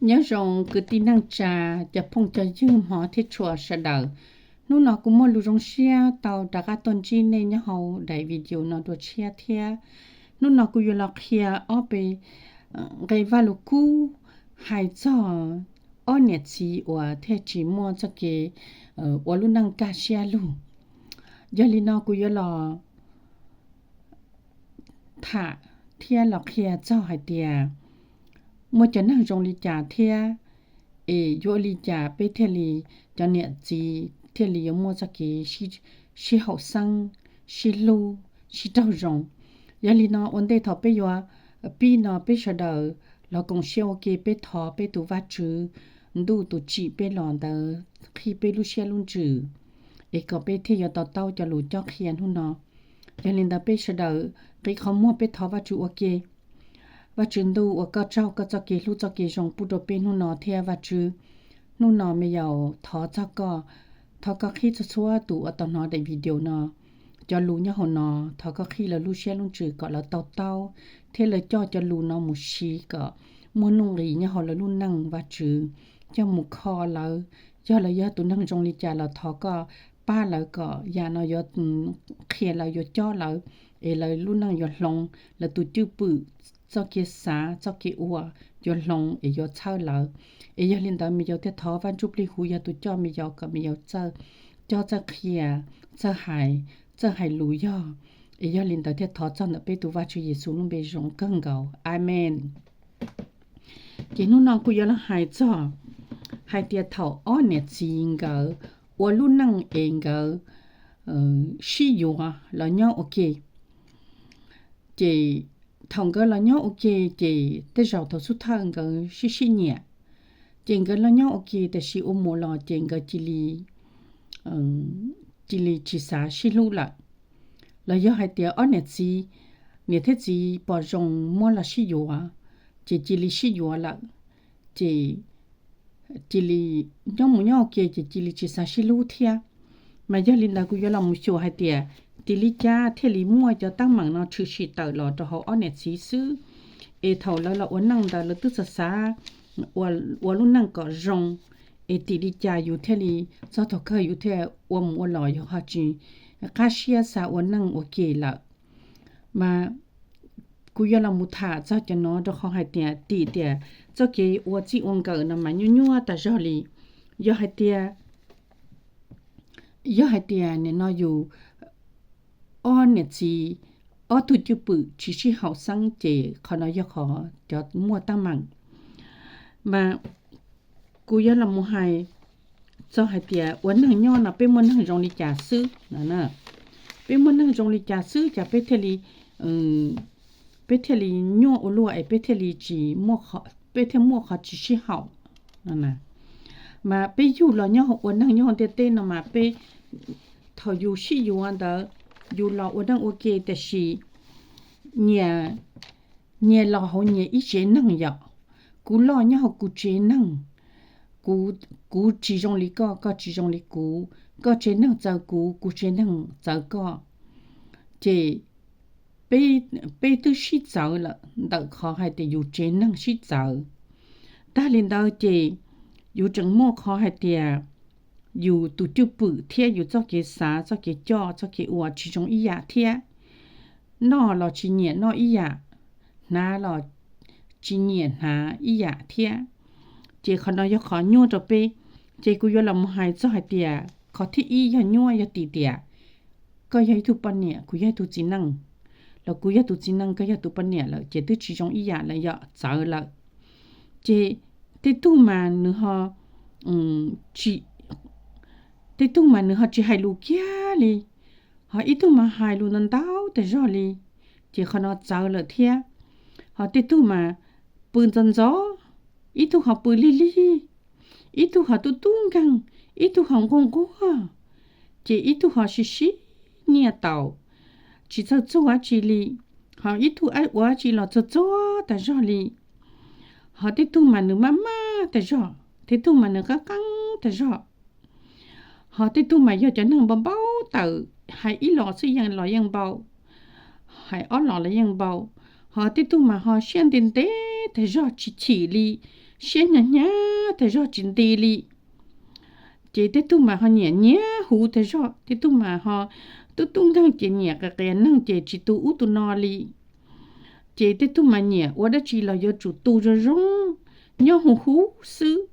Nyob zoo kwv tij neej tsa, cov phooj cov ywg hmov thiab tshua sawv daws. Hnub no kuv muaj lus zoo siab tau rov qab tuaj ntsib nej nyob hauv daim video no dua tshiab thiab. Hnub no kuv yuav los qhia ob peb nqe Vajluskub hais txog ob niam txiv uas thiaj tsis muaj txoj kev ua lub neej kaj siab lug. Yog li no kuv yuav los tham thiab los qhia txog hais tias muaj cov neeg zoo li cas thiab es yuav ua li cas peb thiaj li, cov niam txiv thiaj li yuav muaj txoj kev sib haum xeeb, sib hlub, sib raug zoo. Yog li no ua ntej thaum peb yuav pib no peb sawv daws los koom siab ua ke, peb thov peb tus Vajtswv ntuj tus tsim peb los ntawd qhib peb lub siab lub ntsws es kom peb thiaj yuav to taub cov lus cob qhia hnub no. Yog li ntawd peb sawv daws nqis qhov muag peb thov Vajtswv ua ke. Vajtswv ntuj, ua koj tsaug koj txoj kev hlub txoj kev zoo pub rau peb hnub no thiab Vajtswv. Hnub no me yaus thov txog koj, thov koj qhib txhua txhua tus uas tau hnov daim video no cov lus nyob hauv no, thov koj qhib lawv lub siab lub ntsws kom lawv to taub thiab lawv coj cov lus no mus siv kom muaj nuj nqis nyob hauv lawv lub neej Vajtswv, coj mus kho lawv. Yog lawv yog tus neeg zoo li cas los thov koj pab lawv kom yam no yuav qhia lawv, yuav cob lawv, es lawv lub neej yuav hloov, lawv tus cwj pwm, txoj kev xav txoj kev ua yuav hloov es yuav txhawb lawv. Es yog li ntawd me yaus thiaj thov Vaj Ntsujplig Huv yog tus coj me yaus kom me yaus txawj cob txawj qhia, txawj hais, txawj hais lus yog. Es yog li ntawd thiaj thov txog ntawm peb tus Vajtswv Yexus lub npe zoo kawg nkaus. Amees. Ces hnub no kuv yuav los hais txog hais tias thaum ob niam txiv nkawd ua lub neej es nkawd sib yuav los nyob ua ke. Ces thaum nkawd los nyob ua ke ces tej zaum thaum xub thawj nkawd sib sib nyiam, ces nkawd los nyob ua ke tiam sis ua mus los ces nkawd cia li cia li tsis xav sib hlub lawm. Los yog hais tias ob niam txiv, niam thiab txiv pom zoo muab los sib yuav, ces cia li sib yuav lawm, ces cia li nyob mus nyob ua ke ces cia li tsis xav sib hlub thiab. Mas yog li ntawd kuv yuav los mus xyuas hais tias tim li cas thiaj li muaj cov teeb meem no tshwm sim tawm los rau hauv ob niam txiv xwb, es thaum lawv los ua neej ntawd lawv twb txawj xav ua lub neej kom zoo, es tim li cas yus thiaj li txog thaum kawg yus thiaj ua mus ua los yus ho tsis qab siab xav ua neej ua ke lawm. Mas kuv yuav los mus tham txog cov no rau qhov hais tias tim tias txoj kev ua txij ua nkawm no mas nyuaj nyuaj tas zog li. Yog hais tias, yog hais tias nim no yus ob niam txiv ob tug cwj pwm tsis sib haum xeeb ces qhov no yog qhov cov muaj teeb meem. Mas kuv yuav los mus hais txog hais tias ua neeg nyob no peb muaj neeg zoo li cas xwb no. Peb muaj neeg zoo li cas xwb cas peb thiaj li, peb thiaj li nyuaj ua luaj es peb thiaj li tsis, peb thiaj muaj qhov tsis sib haum no. Mas peb yug los nyob ua neeg nyob hauv ntiaj teb no mas peb, thaum yus sib yuav ntawd, yus los ua neej ua ke tiam sis nyias, nyias los hauv nyias ib tsev neeg yom. Kuv loj nyob hauv kuv tsev neeg, kuv tsis zoo li koj, koj tsis zoo li kuv, koj tsev neeg txawv kuv, kuv tsev neeg txawv koj. Ces peb twb sib txawv lawm ntawm qhov hais tias yus tsev neeg sib txawv. Tag li ntawd ces yus tseem muaj qhov hais tias yus tus cwj pwm thiab yus txoj kev xav, txoj kev coj, txoj kev ua tsis zoo ib yam thiab. Noj los tsis nyiam noj ib yam, hnav los tsis nyiam hnav ib yam thiab. Ces qhov no yog qhov nyuaj rau peb. Ces kuv yuav los mus hais txog hais tias qhov thib ib yog nyuaj yog tim tias koj yog ib tug poj niam, kuv yog ib tug txiv neej, los kuv yog tus txiv neej koj yog tus poj niam lawm ces twb tsis zoo ib yam lawm, yog txawv lawm. Ces tej tug mas nws ho, tej tug mas nws ho tsis hais lus kiag li, ho ib tug mas hais lus ntau ntau tas zog li, ces qhov no txawv lawm thiab. Ho tej tug mas pw ntxov ntxov, ib tug ho pw lig lig, ib tug ho tub tub nkeeg, ib tug ho nquag nquag, ces ib tug ho sib sib nyiaj taus, tsis txawj txuag dab tsi li, ho ib tug ua dab tsi los txuag txuag tas zog li. Ho tej tug mas nws maj maj tas zog, tej tug mas nws qeeb qeeb tas zog. Ho tej tug mas yog cov neeg npau npau taws, hais ib los xwb yeej los yeej npau, hais ob los los yeej npau. Ho tej tug mas ho siab ntev ntev tas zog tsis chim li, siab hnyav hnyav tag zog tsis nti li. Ces tej tug mas ho nyiam nyiam huv tag zog, tej tug mas ho tub tub nkeeg ces nyiam qias qias neeg ces tsis tu ub tu no li. Ces tej tug mas nyiam ua dab tsi los yuav tsum tu zoo zoo, nyob huv huv xwb,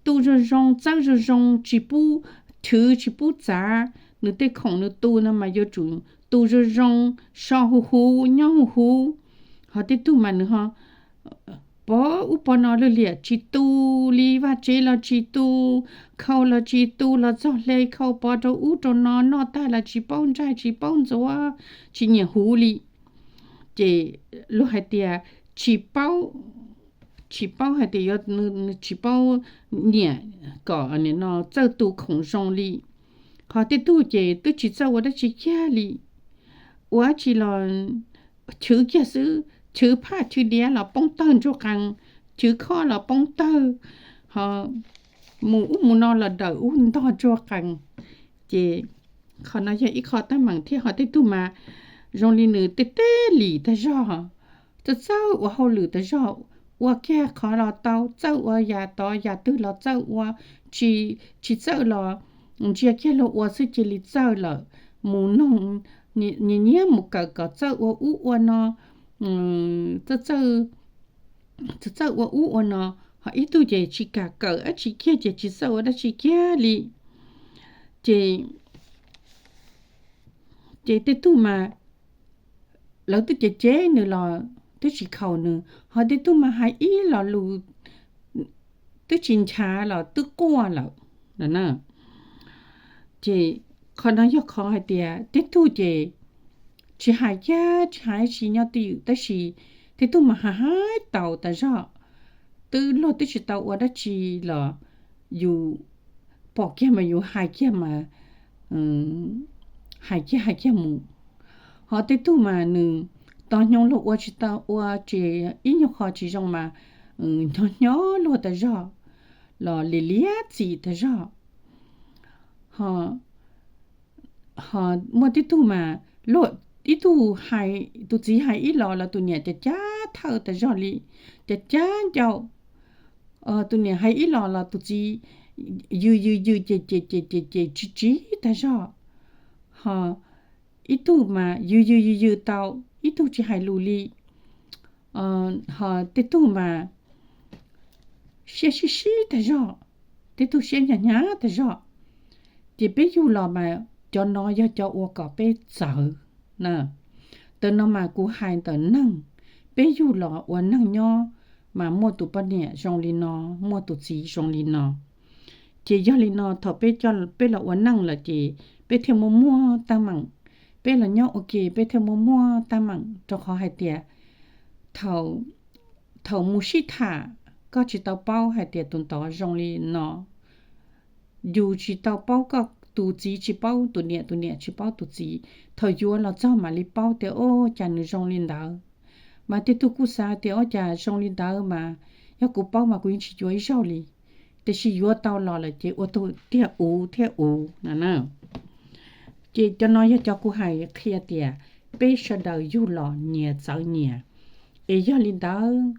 tu zoo zoo, txawb zoo zoo, tsis pub chwv tsis pub txav. Nws tej khoom nws tu no mas yuav tsum tu zoo zoo, so huv huv, nyob huv huv. Ho tej tug mas nws ho pov ub pov no lwj liam, tsis tu li, vaj tsev los tsis tu, khau los tsis tu, los txog hle khau pov rau ub rau no, noj tag los tsis paub ntsaig tsis paub ntxuav, tsis nyiam huv li. Ces luag hais tias tsis paub, tsis paub hais tias yuav, tsis paub nyiam kom no txawj tu khoom zoo li. Ho tej tug ces twb tsis txawj ua dab tsi kiag li, ua dab tsi los chwv kiag xwb, chwv phaj chwv diav los poob tawg ntsuag qees, chwv khob los poob tawg, ho mus ub mus no los dawm ub ntog ntsuag qees. Ces qhov no yog ib qho teeb meem thiab. Ho tej tug mas zoo li nws tej teb lim tag zog, txawj txawj ua hauj lwm tag zog, ua kiag qhov los tau, txawj ua yam tod yam twg los txawj ua, tsis, tsis txawj los ntsia kiag luag ua xwb cia li txawj lawm, mus noog, nyiam nyiam mus kawm kom txawj ua ub ua no, txawj txawj ua ub ua no. Ho ib tug ces tsis kam kawm dab tsi kiag ces tsis txawj ua dab tsi kiag li. Ces, ces tej tug mas lawv twb cem cem nws los twb tsis khaus nws, ho tej tug mas hais ib lo lus twb tsis nchav los twb quaj lawm. Ces qhov no yog qhov hais tias tej tug ces tsis hais kiag, tsis hais dab tsi nyob twj ywm, tab sis tej tug mas hais hais tau tas zog, twb luag twb tsis tau ua dab tsi los yus pom kiag mas yus hais kiag mas hais kiag hais kiag mus. Ho tej tug mas nws tos hnyoo luag ua tsis tau, ua tsis, ib nyuag qho tsis zoo mas hnyo hnyo luag tas zog, los liam liam txim tas zog. Ho, ho muaj tej tug mas luag, ib tug hais, tus txiv hais ib los los tus niam cam cab thawj tas zog li, cam cab ncauj. Tus niam hais ib los los tus txiv yws yws yws ces ces ces ces ces tsis tsis tas zog. Ho ib tug mas yws yws yws yws tau, ib tug tsis hais lus li. Ho tej tug mas siab sib sib tag zog, tej tug siab hnyav hnyav tag zog. Ces peb yug los mas cov no yog cov ua kom peb txawv na. Ntawm no mas kuv hais ntawm neeg, peb yug los ua neeg nyob mas muaj tus poj niam zoo li no, muaj tus txiv zoo li no. Ces yog li no thaum peb, peb los ua neej lawm ces peb thiaj muaj muaj teeb meem, peb los nyob ua ke peb thiaj muaj muaj teeb meem, rau qhov hais tias thaum mus sib tham koj tsis tau paub hais tias tus ntawd zoo li no, yus tsis tau paub koj, tus txiv tsis paub tus niam, tus niam tsis paub tus txiv. Thaum yuav los txog mam li paub tias ua cas nws zoo li ntawd. Mas tej tug kuj xav tias ua cas zoo li ntawd mas yog kuv paub mas kuv yeej tsis yuav ib zaug li. Tiam sis yuav tau los lawm ces ua tau tiag uv thiab uv no na. Ces cov no yog cov kuv hais qhia tias peb sawv daws yug los nyias txawv nyias. Es yog li ntawd,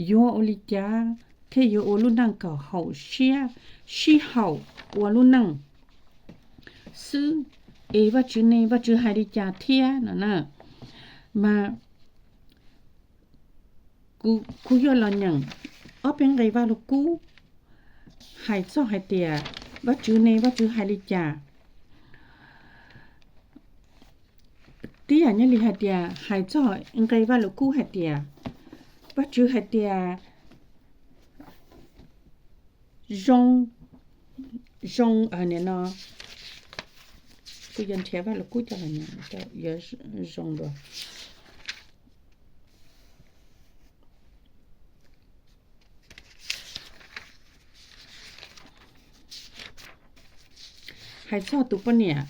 yuav ua li cas thiaj yuav ua lub neej kom haum siab, sib haum ua lub neej xwb. Es Vajtswv ne, Vajtswv hais li cas thiab no na? Mas kuv yuav los nyeem ob peb nqe Vajluskub hais txog hais tias Vajtswv ne, Vajtswv hais li cas. Tib yam nyob li hais tias hais txog nqe Vajluskub hais tias, Vajtswv hais tias zoo, zoo, nim no kuv yuav nrhiav Vajluskub coj los nyeem, yuav zoo dua. Hais txog tus poj niam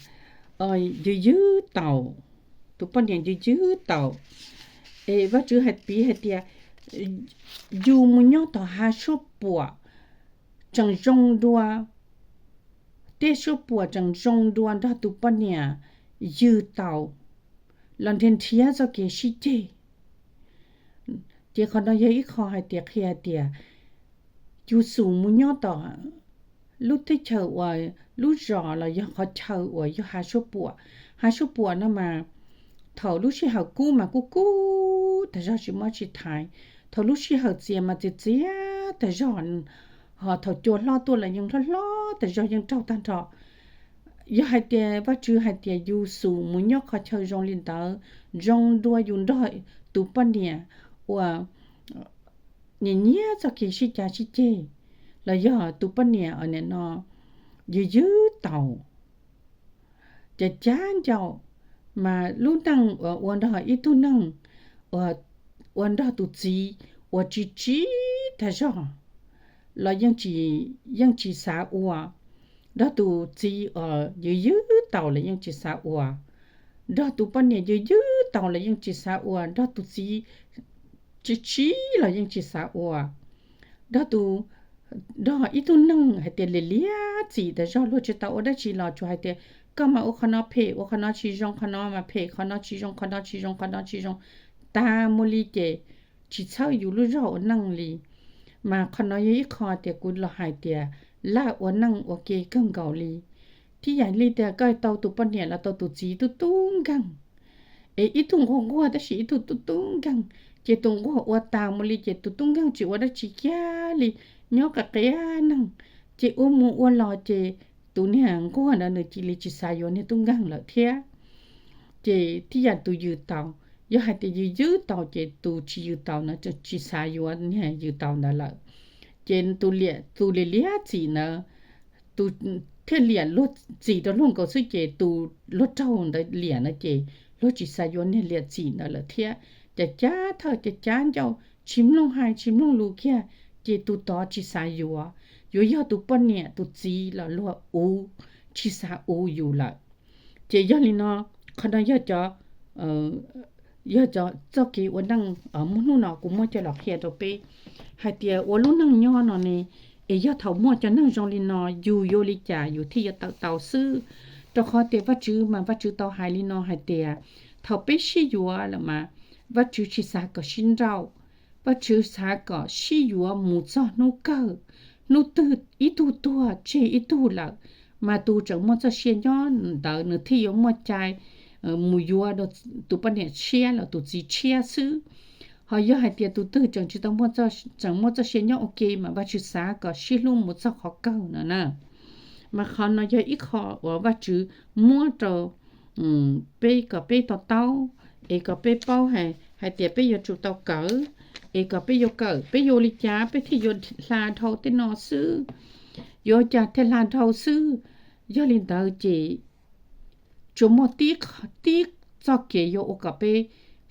ywg ywg taus, tus poj niam ywg ywg taus, es Vajtswv hais piv hais tias yus mus nyob tom hav suab puam tseem zoo dua, tej suab puam tseem zoo dua nrog tus poj niam ywg taus los nrhiav nrhiav txoj kev sib ceg. Ces qhov no yog ib qho hais tias qhia hais tias yug xum mus nyob tom lub teb chaws uas lub zos los yog qhov chaw uas yog hav suab puam. Hav suab puam no mas thaum lub sij hawm kub mas kub kub tas zog tsis muaj tsi thaiv, thaum lub sij hawm txias mas txias txias tas zog, ho thaum cua hlob tuaj los yeej hlob hlob tas zog yeej raug tag nrho. Yog hais tias Vajtswv hais tias yug xum mus nyob qhov chaw zoo li ntawd zoo dua yus nrog tus poj niam uas nyiam nyiam txoj kev sib cav sib ceg los yog tus poj niam uas nim no ywg ywg taus, ces cab ncauj mas lub neej uas ua nrog ib tug neeg, ua nrog tus txiv uas tsis tsim tag zog los yeej tsis xav ua, nrog tus txiv uas ywg ywg taus los yeej tsis xav ua, nrog tus poj niam ywg ywg taus los yeej tsis xav ua, nrog tus txiv tsis tsim los yeej tsis xav ua, nrog tus, nrog ib tug neeg hais tias liam liam txim tas zog luag tsis tau ua dab tsi los tsuas hais tias koj mas ua qhov no phem, ua qhov no tsis zoo, qhov no mas phem, qhov no tsis zoo, qhov no tsis zoo, qhov no tsis zoo, tas mus li ces tsis txhawb yus lub zog ua neej li. Mas qhov no yog ib qho tias kuv los hais tias laj ua neej ua ke kawg nkaus li. Tib yam li tias koj tau tus poj niam los tau tus txiv tub tub nkeeg, es ib tug nquag nquag tab sis ib tug tub tub nkeeg, ces tus nquag ua tas mus li ces tus tub nkeeg tsis ua dab tsi kiag li, nyob qias qias neeg, ces ua mus ua los ces tus niag nquag ntawd nws cia li tsis xav yuav niag tub nkeeg lawm thiab. Ces tib yam tus yws taus, yog hais tias yws ywg taus ces tus tsis yws taus na tsis xav yuav niag yws taus ntawd lawm. Ces tus liam, tus liam liam txim ntawd, tus thiaj liam luag txim rau luag nkaus xwb ces tus luag raug ntawd liam na ces luag tsis xav yuav niag liam txim ntawd lawm thiab. Ces cab thawj ces cab ncauj tsis mloog hais tsis mloog lus kiag, ces tus tod tsis xav yuav, yuav yog tus poj niam tus txiv los luag uv, tsis xav uv yus lawm. Ces yog li no, qhov no yog cov, yog cov txoj kev ua neej muaj hnub no kuv muab coj los qhia rau peb hais tias ua lub neej nyob no ne, es yog thaum muaj cov neeg zoo li no yus yuav li cas yus thiaj yuav tawm tau xwb. Rau qhov tias Vajtswv mas Vajtswv tau hais li no hais tias thaum peb sib yuav lawm mas Vajtswv tsis xav kom sib nrauj, Vajtswv xav kom sib yuav mus txog hnub kawg, hnub twg ib tug tuag tseg ib tug lawm, mas tus tseem muaj txoj sia nyob ntawd nws thiaj yuav muaj cai mus yuav tus poj niam tshiab los tus txiv tshiab xwb. Ho yog hais tias tus twg tseem tsis tau, tseem muaj txoj sia nyob ua ke mas Vajtswv xav kom sib hlub mus txog qhov kawg no na. Mas qhov no yog ib qho uas Vajtswv muab rau peb kom peb to taub, es kom peb paub hais tias peb yuav tsum tau kawm, es kom peb yuav kawm peb yuav ua li cas peb thiaj yuav hla dhau tej no xwb, yuav ua cas thiaj hla dhau xwb. Yog li ntawd ces tsuas muaj tib txoj kev yuav ua kom peb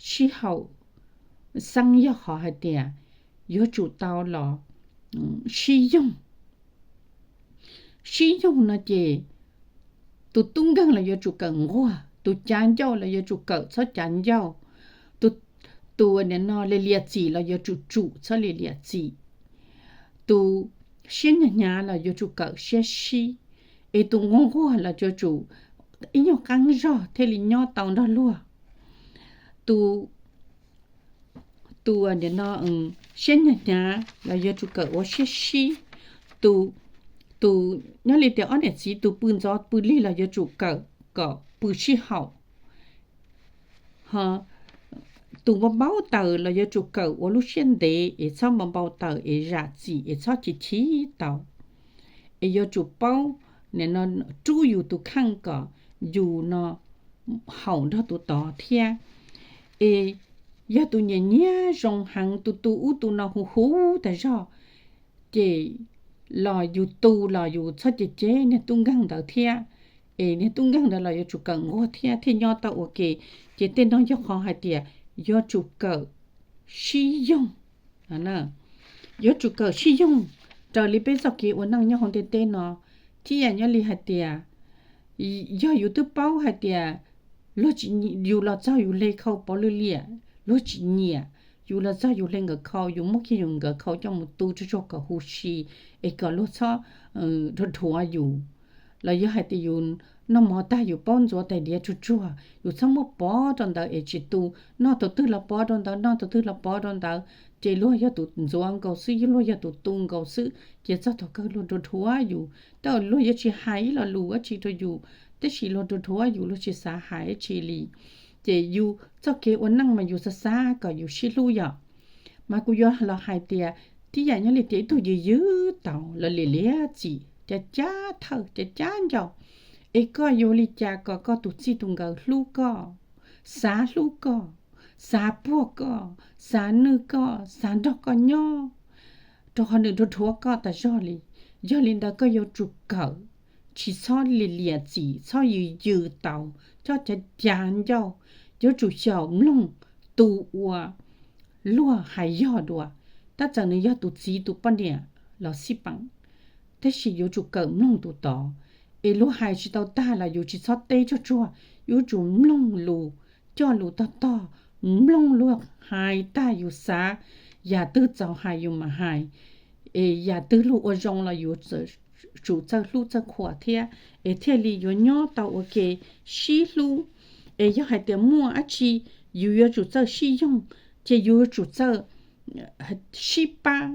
sib haum xeeb yog qhov hais tias yuav tsum tau los sib yoog. Sib yoog no ces tus tub nkeeg los yuav tsum kawm nquag, tus cav ncauj los yuav tsum kawm txhob cav ncauj, tus, tus nim no li liam txim los yuav tsum tsum txhob li liam txim, tus siab hnyav hnyav los yuav tsum kawm siab sib, es tus nquag nquag los yuav tsum ib nyuag qeeb zog thiaj li nyob tau nrog luag. Tus, tus nim no siab hnyav hnyav los yuav tsum kawm ua siab sib. Tus, tus nyob li tias ob niam txiv tus pw ntxov pw lig los yuav tsum kawm kom pw sib haum. Ho tus npau npau taws los yuav tsum kawm ua lub siab ntev es txhob npau npau taws es zam txim es txhob chim chim taus. Es yuav tsum paub nim no rub yus tus kheej kom yus no haum nrog tus tod thiab. Es yog tus nyiam nyiam zoo heev tus tu ub tu no huv huv tas zog, ces los yus tu los yus txhob cem cem niag tub nkeeg ntawd thiab. Es niag tub nkeeg ntawd los yuav tsum kawm nquag thiab thiaj nyob tau ua ke. Ces tej no yog qhov hais tias yuav tsum kawm sib yoog. Yuav tsum kawm sib yoog raws li peb txoj kev ua neej nyob hauv ntiaj teb no. Thiab yam nyob li hais tias yog yus twb paub hais tias luag tsis, yus los txog yus hle khau pov lwj liam, luag tsis nyiam, yus los txog yus hle nkawd khau, yus muab kiag yus nkawd khau coj mus tu tsuag tsuag kom huv si, es kom luag txhob dhuav dhuav yus. Los yog hais tias yus noj mov tag yus paub ntxuav tais diav tsuag tsuag, yus txhob muab pov rau ntawd es tsis tu, noj tus twg los pov rau ntawd, noj tus twg los pov rau ntawd, ces luag yog tus ntxuav nkaus xwb, luag yog tus tu nkaus xwb, ces txog thaum kawg luag dhuav dhuav yus. Tej zaum luag yuav tsis hais ib lo lus dab tsi rau yus, tab sis luag dhuav dhuav yus, luag tsis xav hais dab tsi li. Ces yus txoj kev ua neej mas yus xav xav kom yus sib hlub yom. Mas kuv yuav los hais tias, tib yam nyob li tias ib tug yws yws taus los liam liam txim, cab cab thawj, cab cab ncauj, es koj yuav li cas kom koj tus txij tus nkawm hlub koj, xav hlub koj, xav puag koj, xav nwj koj, xav nrog koj nyob, rau qhov nws dhuav dhuav koj tas zog li. Yog li ntawd koj yuav tsum kawm, tsis txhob liam liam txim, txhob yws yws taus, txhob cab cab ncauj. Yuav tsum xyaum mloog tus uas luag hais yog dua, tab txawm nws yog tus txiv tus poj niam los xij peem, tab sis yuav tsum kawm mloog tus tod. Es luag hais tsis tau tag los yus tsis txhob teb tsuag tsuag, yuav tsum mloog lus, coj lus tog tog, mloog luag hais tag yus xav, yam twg txaus hais yus mam hais, es yam twg luag ua zoo los yus tsum txawj hlub txawj qhuas thiab, es thiaj li yuav nyob tau ua ke sib hlub. Es yog hais tias muaj dab tsi yus yuav tsum txawj sib yoog, ces yus yuav tsum txawj sib pab.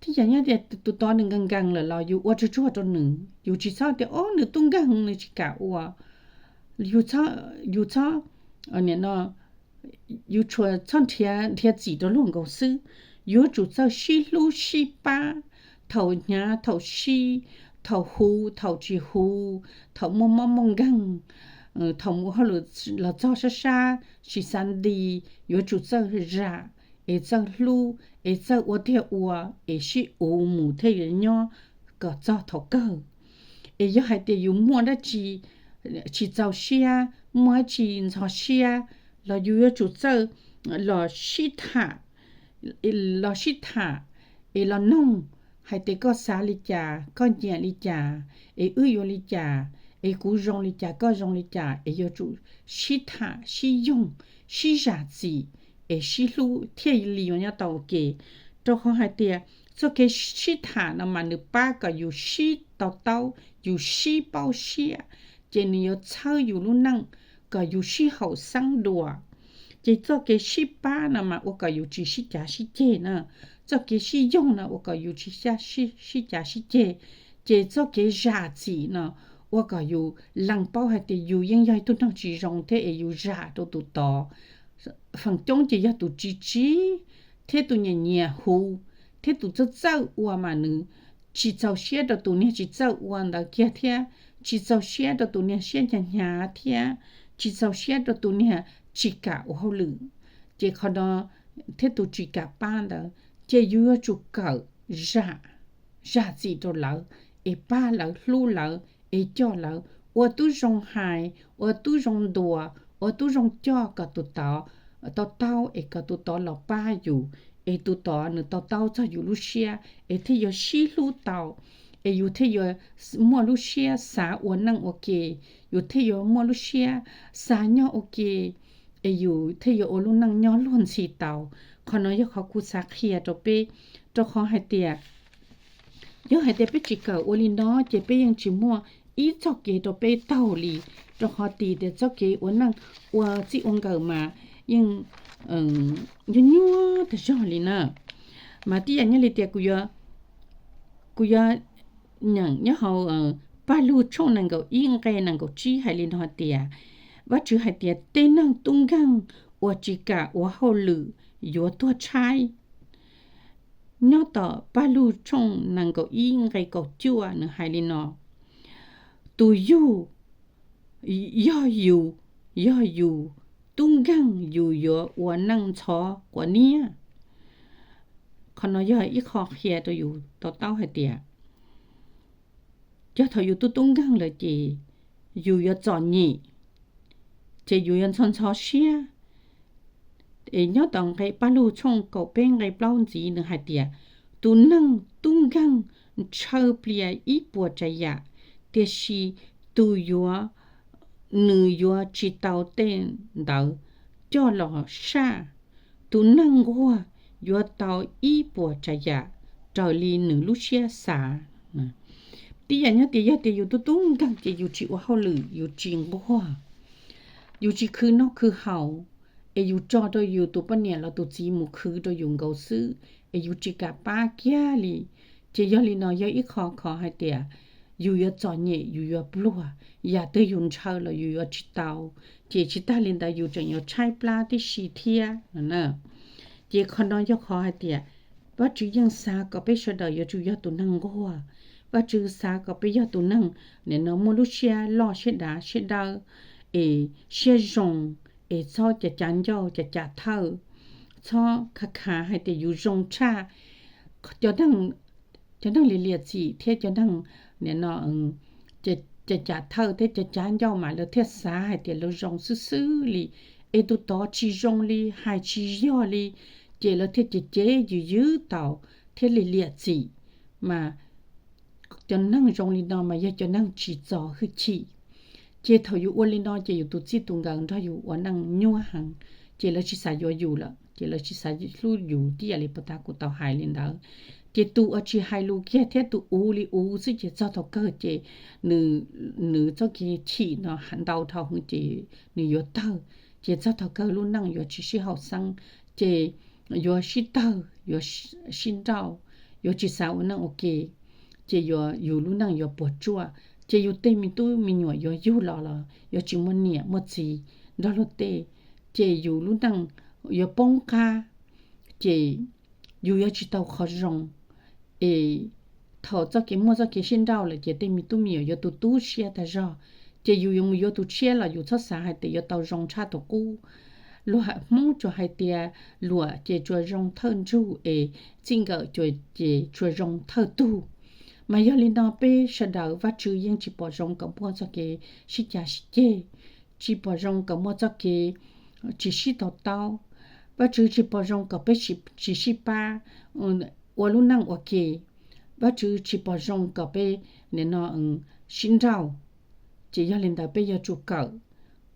Tib yam nyob tias tus tod nws nkees nkees lawm los yus ua tsuag tsuag rau nws, yus tsis txhob tias o nws tub nkeeg nws tsis kam ua. Yus txhob, yus txhob, nim no, yus txhob nrhiav txim rau luag nkaus xwb. Yuav tsum txawj sib hlub sib pab, thaum hnyav thaum sib, thaum huv thaum tsis huv, thaum muaj mob muaj nkeeg, thaum mus hauj lwm los txog sab sab tsis xav nti, yuav tsum txawj zam, es txawj hlub, es txawj ua tiag ua, es sib uv mus thiaj yuav nyob kom txog thaum kawg. Es yog hais tias yus muaj dab tsi tsis txaus siab, muaj dab tsi ntxhov siab, los yus yuav tsum txawj los sib tham, los sib tham, es los noog hais tias koj xav li cas, koj nyiam li cas, es wb yuav li cas, es kuv zoo li cas, koj zoo li cas, es yuav tsum sib tham sib yoog, sib zam txim, es sib hlub thiaj li yuav nyob tau ua ke. Rau qhov hais tias txoj kev sib tham no mas nws pab kom yus sib to taub, yus sib paub siab, ces nws yuav txhawb yus lub neej kom yus sib haum xeeb dua. Ces txoj kev sib pab no mas ua kom yus tsis sib cav sib ceg na, txoj kev sib yoog no ua kom yus tsis sib cav sib ceg, ces txoj kev zam txim no ua kom yus lees paub hais tias yus yeej yog ib tug neeg tsis zoo thiab es yus zam rau tus tod. Feem coob ces yog tus tsis tsim thiab tus nyiam nyiam huv thiab tus txawj txawj ua mas nws tsis txaus siab rau tus niag tsis txawj ua ntawd kiag thiab, tsis txaus siab rau tus niag siab hnyav hnyav thiab, tsis txaus siab rau tus niag tsis kam ua hauj lwm. Ces qhov no thiab tus tsis kam pab ntawd, ces yus yuav tsum kawm zam, zam txim rau lawv, es pab lawv, hlub lawv, es coj lawv, ua tib zoo hais, ua tib zoo ntuas, ua tib zoo coj kom tus tod to taub, es kom tus tod los pab yus, es tus tod nws to taub txog yus lub siab, es thiaj yuav sib hlub tau, es yus thiaj yuav muaj lub siab xav ua neej ua ke, yus thiaj yuav muaj lub siab xav nyob ua ke, es yus thiaj yuav ua lub neej nyob luag ntxhi tau. Qhov no yog qhov kuv xav qhia rau peb, rau qhov hais tias yog hais tias peb tsis kawm ua li no ces peb yeej tsis muaj ib txoj kev rau peb taug li, rau qhov tias tias txoj kev ua neej ua txij ua nkawm mas yeej nyuaj nyuaj tag zog li na. Mas tib yam nyob li tias kuv yuav nyeem nyob hauv Paj Lug tshooj nees nkaum ib nqe nees nkaum tsib hais li no hais tias, Vajtswv hais tias tej neeg tub nkeeg uas tsis kam ua hauj lwm yuav tuag tshaib. Nyob tom Paj Lug tshooj nees nkaum ib nqe kaum cuaj nws hais li no, tus yug, yog yus, yog yus tub nkeeg yus yuav ua neej ntxhov quav niab. Qhov no yog ib qho qhia rau yus to taub hais tias yog thaum yus tub tub nkeeg lawm ces yus yuav txom nyem, ces yus yuav ntxhov ntxhov siab. Es nyob tom nqe Paj Lug tshooj kaum peb nqe plaub ntxiv nws hais tias, tus neeg tub nkeeg ntshaw plias ib puas tsav yam, tiam sis tus yuav, nws yuav tsis tau tej ntawd coj los saj. Tus neeg nquag yuav tau ib puas tsav yam raws li nws lub siab xav. Tib yam nyob tias yog tias yus tub tub nkeeg ces yus tsis ua hauj lwm, yus tsis nquag, yus tsis khwv noj khwv haus, es yus tso rau yus tus poj niam los tus txiv mus khwv rau yus nkaus xwb, es yus tsis kam pab kiag li. Ces yog li no yog ib qho qhov hais tias yus yuav txom nyem, yus yuav pluag, yam twg yus ntshaw los yus yuav tsis tau, ces tsis tag li ntawd yus tseem yuav tshaib plab tib si thiab. Ces qhov no yog qhov hais tias Vajtswv yeej xav kom peb sawv daws yuav tsum yog tus neeg nquag. Vajtswv xav kom peb yog tus neeg nim no muaj lub siab loj siab dav siab dawb, es siab zoo, es txhob cav cav ncauj cav cav thawj, txhob khav khav hais tias yus zoo tshaj cov neeg liam liam txim thiab cov neeg nim no cav cav thawj thiab cav cav ncauj mas lawv thiaj xav hais tias lawv zoo xwb xwb li, es tus tod tsis zoo li, hais tsis yog li, ces lawv thiaj cev cev yws ywb tau thiab liam liam txim. Mas cov neeg zoo li no mas yog cov neeg tsis txo hwj chim. Ces thaum yus ua li no ces yus tus txij tus nkawm nrog yus ua neej nyuaj heev, ces lawv tsis xav yuav yus lawm, ces lawv tsis xav hlub yus tib yam li puag ta kuv tau hais li ntawd. Ces tus uas tsis hais lus kiag thiab tus uv li uv xwb ces txog thaum kawg ces nws txoj kev chim no ntau dhau heev ces nws yuav tawg, ces txog thaum kawg lub neej yuav tsis sib haum xeeb, ces yuav sib tawg, yuav sib nrauj, yuav tsis xav ua neej ua ke, ces yus lub neej yuav puas tsuaj, ces yus tej me tub me nyuam yuav yug los los yuav tsis muaj niam muaj txiv nrog luag tej, ces yus lub neej yuav poob qab, ces yus yuav tsis tau qhov zoo. Es thaum txoj kev muaj txoj kev sib nrauj lawm ces tej me tub me nyuam yuav tu tu siab tag zog, ces yus yuav mus yuav tus tshiab los yus txhob xav hais tias yuav tau zoo tshaj tus qub. Luag Hmoob tsuas hais tias luam ces tsuas zoo thawj ntsug es txij nkawm ces tsuas zoo thawj tug. Mas yog li no peb sawv daws Vajtswv yeej tsis pom zoo kom muaj txoj kev sib cav sib ceg, tsis pom zoo kom muaj txoj kev tsis sib to taub. Vajtswv tsis pom zoo kom peb tsis sib pab ua lub neej ua ke. Vajtswv tsis pom zoo kom peb nim no sib nrauj. Ces yog li ntawd peb yuav tsum kawm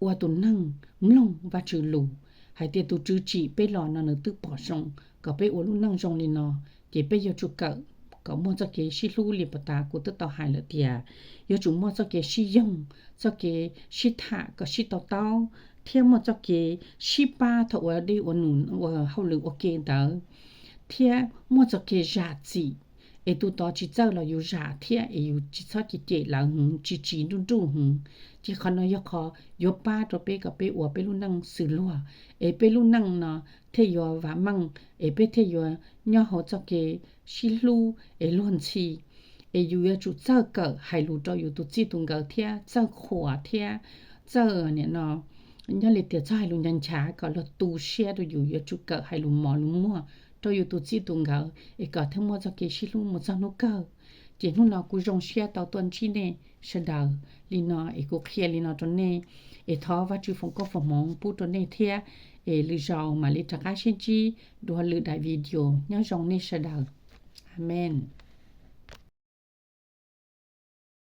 ua tus neeg mloog Vajtswv lus, hais tias tus tswv tsim peb los no nws twb pom zoo kom peb ua lub neej zoo li no, ces peb yuav tsum kawm kom muaj txoj kev sib hlub li puag ta kuv twb tau hais lawm tias yuav tsum muaj txoj kev sib yoog, txoj kev sib tham kom sib to taub, thiab muaj txoj kev sib pab thaum ua dej ua num ua hauj lwm ua ke ntawd, thiab muaj txoj kev zam txim, es tus tod tsis txawj los yus zam thiab es yus tsis txhob cem cem lawv heev, tsis tsis nruj nruj heev. Ces qhov no yog qhov yuav pab rau peb kom peb ua peb lub neej xws luag, es peb lub neej no thiaj yuav vam meej, es peb thiaj yuav nyob hauv txoj kev sib hlub es luag ntxhi. Es yus yuav tsum txawj kawm hais lus rau yus tus txij tus nkawm thiab txawj qhuas thiab txawj nim no nyob li tias txawj hais lus nchav nchav kom luag tu siab rau yus, yuav tsum kawm hais lus mos lus muag rau yus tus txij tus nkawm es kom thiaj muaj txoj kev sib hlub mus txog hnub kawg. Ces hnub no kuv zoo siab tau tuaj ntsib nej sawv daws li no es kuv qhia li no rau nej, es thov Vajtswv foom koob foom hmoov pub rau nej thiab, es lwm zaus mam li rov qab sib ntsib dua lwm daim video. Nyob zoo nej sawv daws. Amees.